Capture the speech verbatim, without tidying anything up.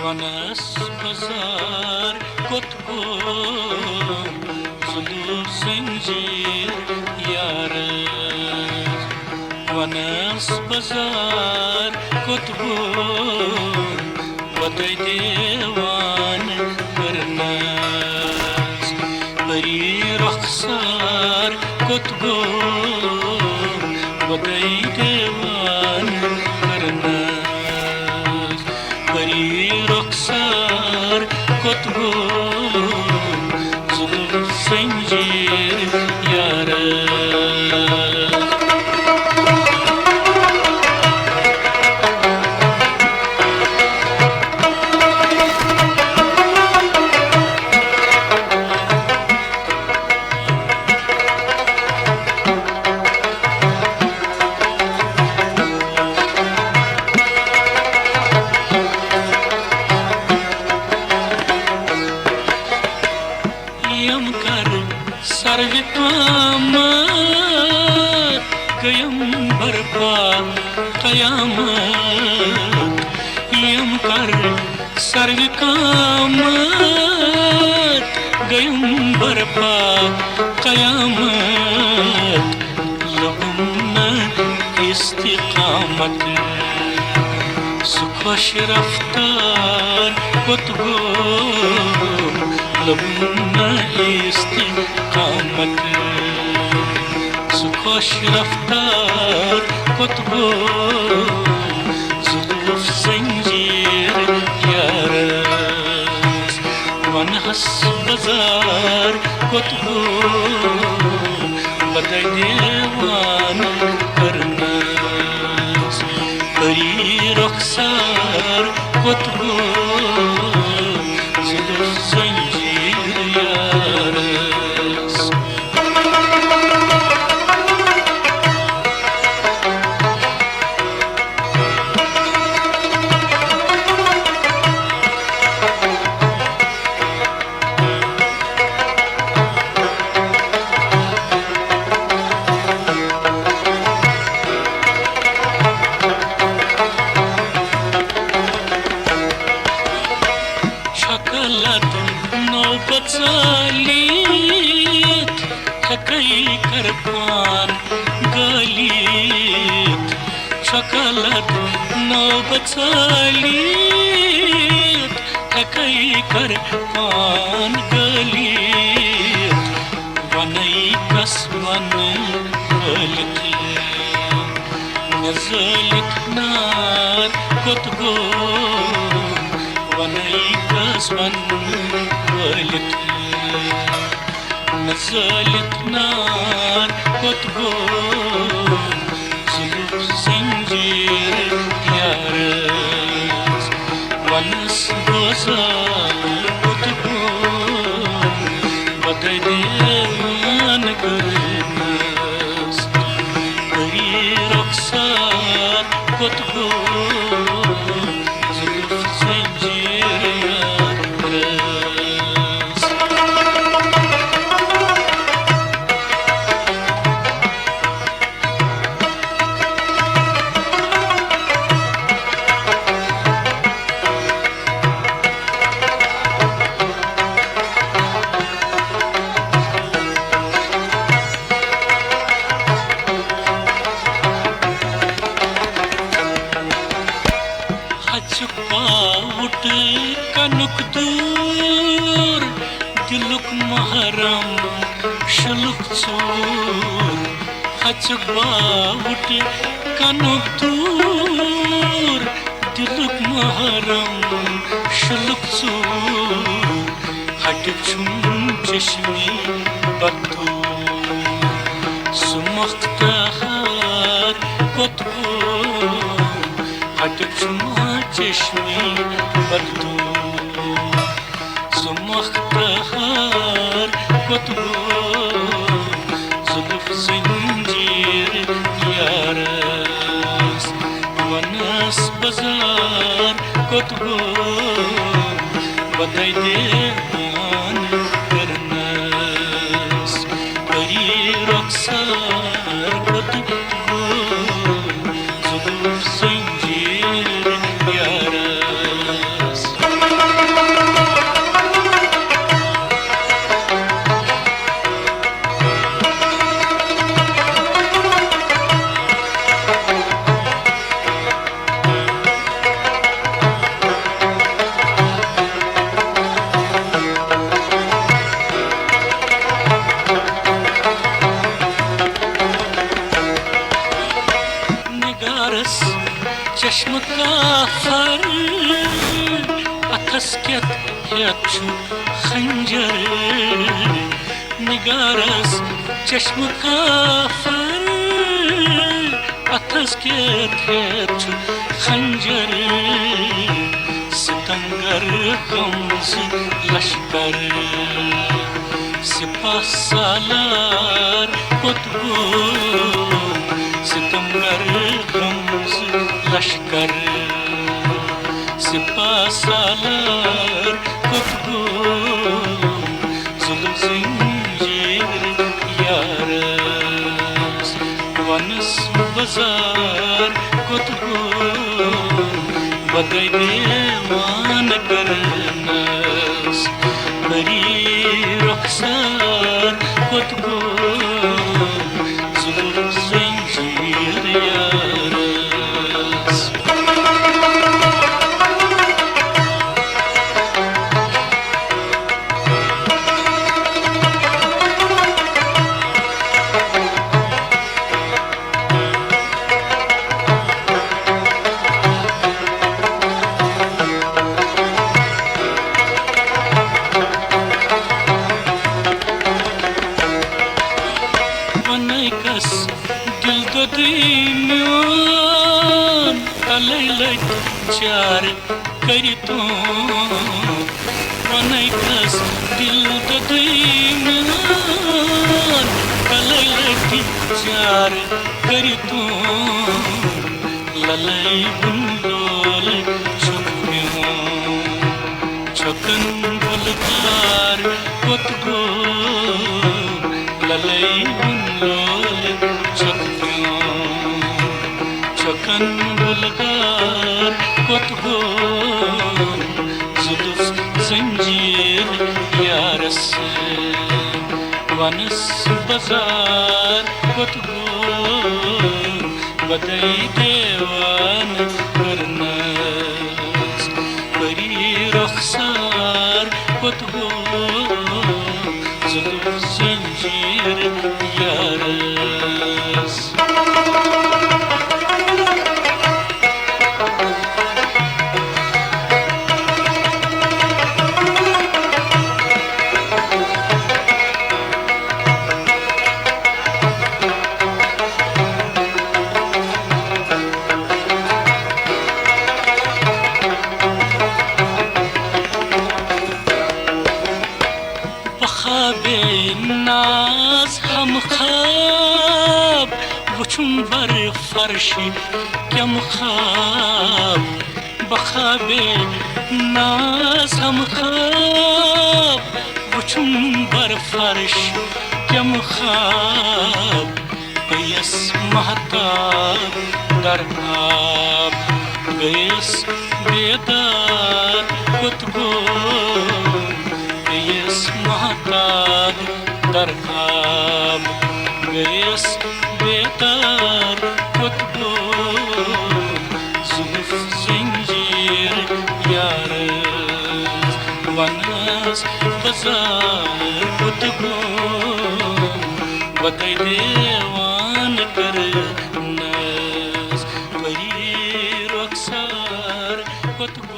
وَنَس بازار کوٚت گوٚو ظُلُف زنجیٖر یارس؟ وَنَس بازار کوٚت گوٚو وۄدَے دیوان کٔرنَس؟ پری رۄخسار کوٚت گوٚو وۄدَے دیوان کٔرنَس؟ پری رۄخسار کوٚت گوٚو ظُلُف زنجیٖر یارس؟ یِم کر سروِ قامت گٔیم برپا قیامت۔ یِم کر سروِ قامت گٔیم برپا قیامت۔ لوٚبُم نہٕ استقامت۔ سُہ خۄش رفتار کوٚت گوٚو؟ لوٚبُم نہٕ استقامت۔ سُہ خۄش رفتار کوٚت گوٚو؟ ظُلُف زنجیٖر یارس۔ وَنہَس بازار کوٚت گوٚو وۄدَے دیوان کٔرنَس؟ پری رۄخسار کوٚت گوٚو ظُلُف زنجیٖر یارس؟ شکلت نوبت ژٲلِتھ، ہٮ۪کَے کر پان گٲلِتھ۔ شکلت نوبت ژٲلِتھ، ہٮ۪کَے کر پان گٲلِتھ۔ وَنَے کَس وَنہٕ وٲلِتھ، مےٚ زٲلِتھ نار کوٚت گوٚو؟ وَنَے کَس وَنہٕ وٲلِتھ، مےٚ زٲلِتھ نار کوٚت گوٚو؟ ظُلُف زنجیٖر یارس، وَنَس بازار کوٚت گوٚو؟ وۄدَے دیوان کٔرنَس؟ پری رۄخسار کوٚت گوٚو؟ ظُلُف زنجیٖر یارس۔ ہَچُک باوُٹ کَنُک دوٗر، دِلُک محرم شُلُک ژوٗر۔ ہَچُک باوُٹ کَنُک دوٗر، دِلُک محرم شُلُک ژوٗر۔ ہَٹیُک چھُم چشمے بددوٗر، سُہ مۄختہار کوٚت گوٚو؟ ہَٹیُک چھُم چشمے بددوٗر، سُہ مۄختہار کوٚت گوٚو؟ ظُلُف زنجیٖر یارس، وَنَس بازار کوٚت گوٚو؟ وۄدَے دیوان کٔرنَس؟ پری رۄخسار کوٚت گوٚو؟ ظُلُف زنجیٖر یارس۔ فر، اتھس کیتھ ہیتھ چھُ خنجر، نگارس چشمہٕ کافر۔ اتھس کیتھ ہیتھ چھُ خنجر، ستمگر غمزٕ لشکر۔ سپاہ سالار کوٚت گوٚو؟ ستمگر غمزٕ لشکر۔ سپاہ سالار کوٚت گوٚو؟ ظلم زنجیر یارس۔ ونس بازار کوٚت گوٚو؟ بدے دیوان کرنس۔ پری رخسار کوٚت گوٚو؟ ظلم زنجیر یارس۔ ونے کس دل ددی میون، تلے لگہِ چار کٔرِتھ۔ ونے کس دل ددی میون، تلے لگہِ چار کٔرِتھ۔ للے بُن لول چھُکھ میون، چھۄکن گُلزار کوٚت گوٚو؟ للے بُن لول چھۄکھ میون، چھۄکن گُلزار کوٚت گوٚو؟ ظُلف زنجیر یارس، ونس بازار کوٚت گوٚو؟ بدے دیوان کرنس۔ پری رخسار کوٚت گوٚو؟ ظُلف زنجیر یارس۔ بخوابے ناز ہم خواب، وُچھُم بر فرشہِ کیٛم خواب۔ بخوابے ناز ہم خواب، وُچھُم بر فرشہِ کیٛم خواب۔ گٔیَس مہتاب در آب، گٔیَس بیدار کوٚت گوٚو؟ گٔیَس مہتاب در آب، گٔیَس بیدار کوٚت گوٚو؟ ظُلف زنجیر یارس، ونس بازار کوٚت گوٚو؟ بدے دیوان کرنس۔ پری رخسار کوٚت گوٚو؟